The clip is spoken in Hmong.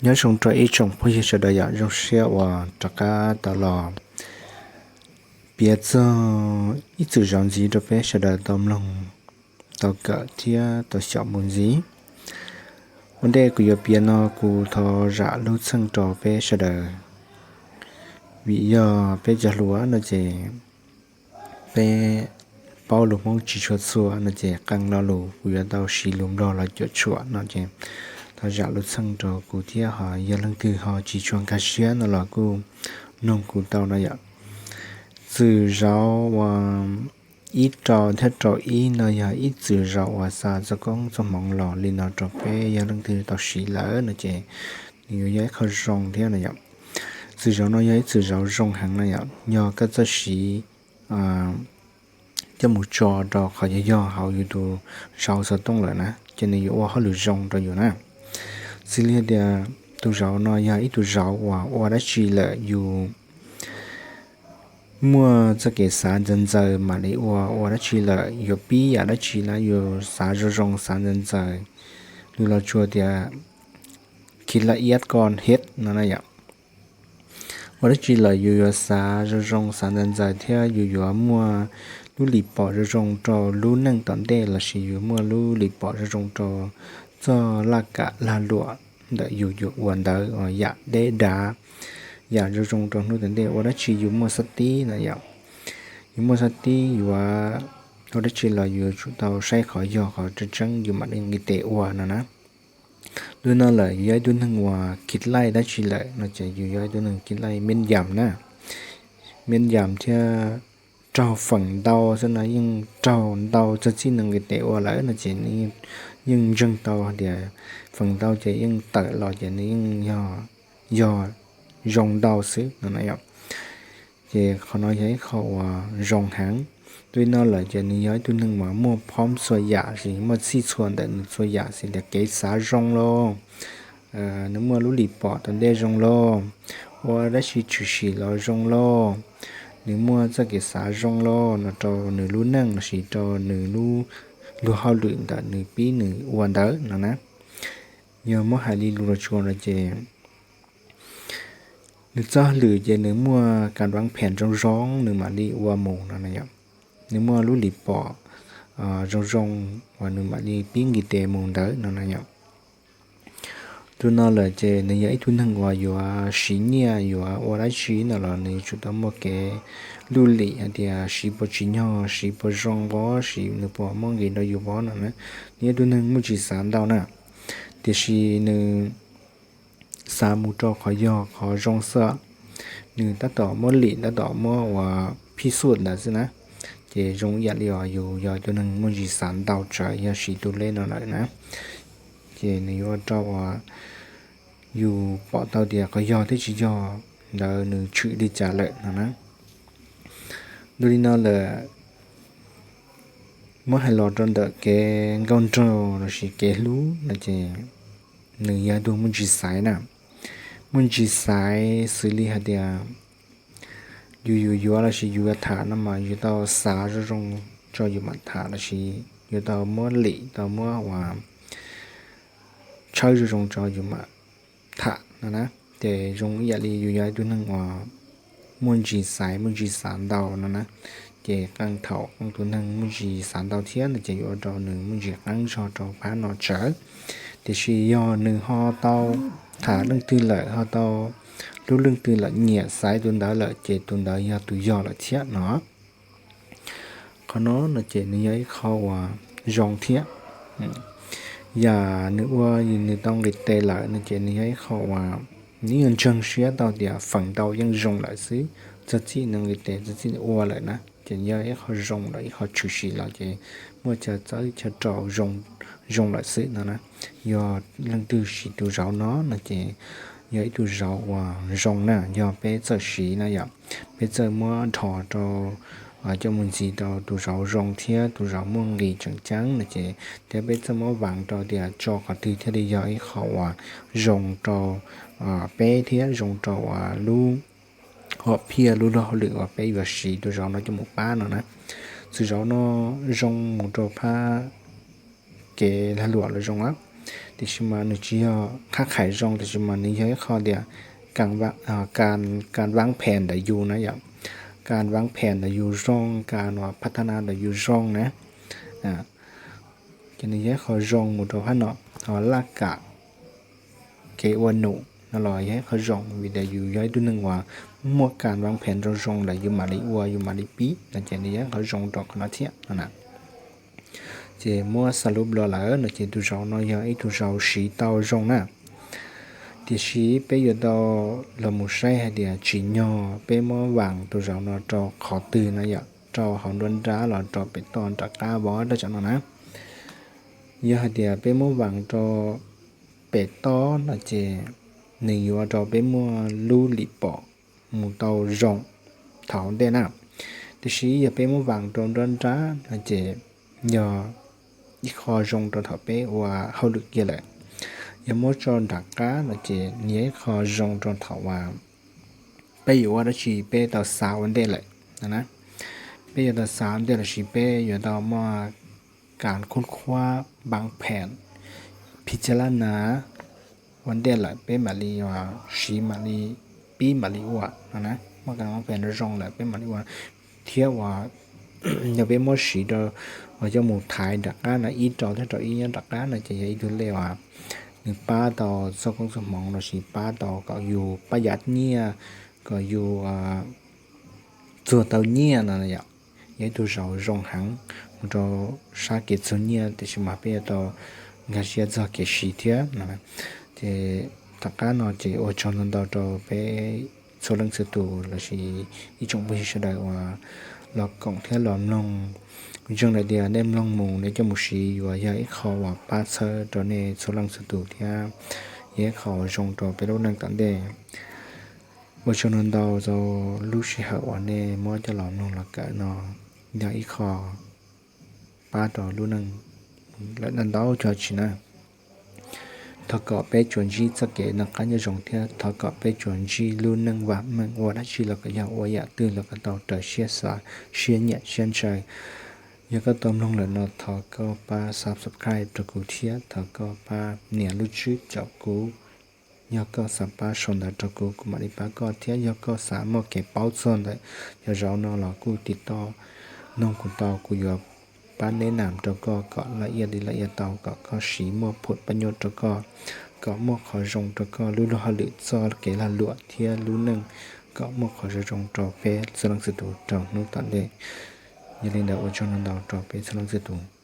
Nyob zoo rau ib tsoom phooj ywg sawv daws yom, zoo siab uas rov qab tau los piav txog ib txwm zauv ntxiv rau peb sawv daws tau mloog, tau kawm thiab tau xyaum mus ntxiv. Ua ntej kuv yuav piav no kuv thov zam lub txheej rau peb sawv daws, vim yog peb cov hluas no ces peb paub lus Hmoob tsis tshua txhua no ces qee lo lus kuv yuav tau siv lus Nplog los cuam tshuam no ces thov zam lub txheej rau kuv thiab, ho yog leej twg ho tsis tshua nkag siab no los kuj noog kuv tau no yom. Txwm zauv uas ib rau thiab rau ib no yog ib txwm zauv uas xa txoj koob txoj hmoov los li no rau peb, yog leej twg tau siv lawm no ces nws yuav yog ib qho zoo thiab no yom. Txwm zauv no yog ib txwm zauv zoo heev no yom, yog koj txawj siv coj mus tso rau qhov yog yog hauv yus tus zauv xov tooj lawm na ces nws yuav ua hauj lwm zoo rau yus na. Xws li hais tias tus zauv no yog ib tug zauv uas ua dab tsi lawm yus muaj txoj kev xav ntxaws ntxaws mam li ua, ua dab tsi lawm yuav pib yam dab tsi na yus xav zoo zoo xav ntxaws ntxaws, lus Los Tsuas tias khi la iab ko hej no na yom. Ua dab tsi lawm yus yuav xav zoo zoo xav ntxaws ntxaws thiab yus yuav muaj lub lim pom zoo zoo rau lub neej tom ntej lossis yus muaj lub lim pom zoo zoo rau txoj laj kam lag luam ntawm yus yuav ua ntawd, yam deb dav, yam zoo zoo rau hnub tom ntej. Ua dab tsi yus muaj xab tib na yom, yus muaj xab tib yuav ua dab tsi los yus yuav tsum tau saib qhov yog qhov tseeb tseeb yus mam li nqis tes ua no na. Lub no lawm yus yog ib tug neeg uas khi laij dab tsi lawm no ces yus yog ib tug neeg khi laij miab yam na. Miab yam thiab raug feem ntau xwb no yeej raug ntau txog txij nws nqis tes ua lawm no ces nws yeej ntseeg tau tias feem ntau ces yeej tawm los ces nws yeej yog zoo ntau xwb no na yom. Ces qhov no yog ib qho uas zoo heev. Dua li no lawm ces nws yog ib tug neeg uas muaj phom txhua yam, muaj txhij txhua ntawm nws txhua yam, xws li kev xav zoo lauj, nws muaj lub lim pom tom ntej zoo lauj, ua dab tsi tshwm sim los zoo lauj, nws muaj txoj kev xav zoo lauj no rau nws lub neej lossis rau nws lub luag hauj lwm ntawm nws pib nws ua ntawd no na. Yog muab hais li lus Los Tsuas no ces nws txoj hauj lwm ces nws muaj kas duav phem zoo zoo nws mam li ua mus no na yom. Nws muaj lub lim pom zoo zoo uas nws mam li pib nqis tes mus ntawd no na yom. Tus no lawm ces nws yog ib tug neeg uas yuav siv nyiaj yuav ua dab tsi no los nws yuav tsum tau muaj kev luj lim hais tias siv puas tsim nyog, siv puas zoo pob, siv nws puas muaj nqis rau yus pob no na. Nws yog ib tug neeg muaj tsis xav ntau na, tiam sis nws xav mus rau qhov yog qhov zoo xwb. Nws tab tom muab lim tab tom muab ua phij xuj ntawd xwb na. Ces zoo ib yam li os yus yog tus neeg muaj ntsis xav ntau tsawv yog siv tus lej no lawm na, ces nws yuav ua rau uas yus pom tau tias qhov yog thiab tsis yog ntawd nws tshwm li cas lawm no na. Dua li no lawm, muab hais los rau ntawm kev nkauj nraug lossis kev hlub no ces nws yog tus muaj ntsis xaiv na. Muaj ntsis xaiv xws li hais tias yus yuav yuav lossis yus yuav tham no mas yuav tau xav zoo zoo tso yus mam tham lossis yuav tau muab lim tau muab ua tshawb zoo zoo tso yus mam tham no na. Ces zoo ib yam li yus yog ib tug neeg uas muaj ntsis xaiv muaj ntsis xav ntau no na. Ces qee thaum qee tus neeg muaj ntsis xav ntau thiab no ces yuav ua rau nws muaj ntsis qeeb zog rau phab no tsawv. Tiam sis yog nws ho tau tham leej twg lawm ho tau hlub leej twg lawm nyiam xaiv tus ntawd lawm ces tus ntawd yog tus yog lawm thiab no. Qhov no no ces nws yog ib qho uas zoo thiab. Yam nws ua nws tau nqis tes lawm no ces nws yog ib qho uas nws yeej ntseeg siab tau tias feem ntau yeej zoo lawm xwb, txog txij nws nqis tes txog txij nws ua lawm na ces yog ib qho zoo lawm ib qho tshwm sim los ces muaj chaw txawb chaw rau zoo lawm xwb no na. Yog leej twg siv tus zauv no no ces yog ib tug zauv uas zoo na, yog peb txawj siv na yom, peb txawj muab dhos rau coj mus ntxiv rau tus zauv zoo thiab tus zauv muaj nqis tseem ceeb no ces thiab peb txawj muab vav rau tias tso qhov twg thiaj li yog ib qho uas zoo rau peb thiab zoo rau uas lub hom phiaj lub luag hauj lwm uas peb yuav siv tus zauv no coj mus pab no na. Txwm zauv no zoo mus rau phab kev lag luam los zoo lawm. Tiam sis mas nws tsis yog qhab qhais zoo, tiam sis mas nws yog ib qho tias kas vaab phem ntawm yus na yom, kas vaab phem ntawm yus zoo, kas uas pha tha na ntawm yus zoo na. Ces nws yog ib qho zoo mus rau phab no, ho laj kam kev ua num no los yog ib qho zoo vim tias yus yog ib tug neeg uas muaj kas vaab phem zoo zoo lawm yus mam li ua yus mam li pib no ces nws yog ib qho zoo rau qhov no thiab no na. Ces muab xaus lub lo lawm no ces tus zauv no yog ib tug zauv siv tau zoo na. Tiam sis peb yuav tau los mus saib hais tias tsim nyog peb muab vaas tus zauv no rau qhov twg no yom, rau hauv nruab nrab los rau pem toj nram qab vov rau cov no na. Yog hais tias peb muab vaas rau pem toj no ces nws yuav ua rau peb muaj lub lim pom mus tau zoo thaum ntej na. Tiam sis yog peb muab vaas rau nruab nrab no ces yog ib qho zoo rau thaum peb ua hauj lwm kiag lawm. Yog muab tso nram qab no ces yog ib qho zoo rau thaum uas peb yuav ua dab tsi peb tau xav ua ntej lawm na. Peb yuav tau xav ua ntej lossis peb yuav tau muaj kas khub khuab vaab phem phiv txia lab na ua ntej lawm peb mam li siv mam li pib mam li ua no na. Muaj kas vaab phem zoo lawm peb mam li ua thiab uas yog peb muab siv rau uas coj mus thaiv nram qab no ib rau thiab rau ib nyob nram qab no ces yog ib tug lej uas nws pab tau txoj koob txoj hmoov lossis pab tau kom yus pab yav nyiaj, kom yus txuag tau nyiaj no yom. Yog ib tug zauv zoo heev mus rau sab kev txuag nyiaj tiam sis mas peb yuav tau nkag siab txog kev siv thiab no. Ces tom qab no ces ua tsaug ntau ntau rau peb txhua leej txhua tus lossis ib tsoom phooj ywg sawv daws uas los koom thiab los mloog. Kuv ntseeg lawm tias nej mloog mus nej coj mus siv yuav yog ib qho uas pab txhawb rau nej txhua leej txhua tus thiab yog ib qho uas zoo rau peb lub neej tom ntej. Ua tsaug ntau ntau rau lub sij hawm uas nej muab coj los mloog los kawm no, yog ib qho pab rau lub neej lawm ntau ntau cog tsis na. Thov kom peb tsuas ntsib txoj kev noj qab nyob zoo thiab thov kom peb tsuas ntsib lub neej vam meej ua dab tsi los kom yog ua yam twg los kom tau raws siab xav siab nyiam siab ntshaw. Yog koj tau mloog lawm no thov koj pab subscribe rau kuv thiab thov koj pab nias lub tswb caum kuv. Yog koj xav pab sau ntawv rau kuv kuv mam li pab koj thiab yog koj xav muaj kev paub txog ntawm cov zauv no los kuj tiv toj noog kuv tau kuv yuav pab neb nam rau koj kom laj iaj li laj iaj tau kom koj siv muaj phum pab nyuaj rau koj, kom muaj qhov zoo rau koj lub luag hauj lwm txoj kev lag luam thiab lub neej, kom muaj qhov zoo zoo rau peb txhua leej txhua tus rau hnub tom ntej. Yog li ntawd ua tsaug ntau ntau rau peb txhua leej txhua tus.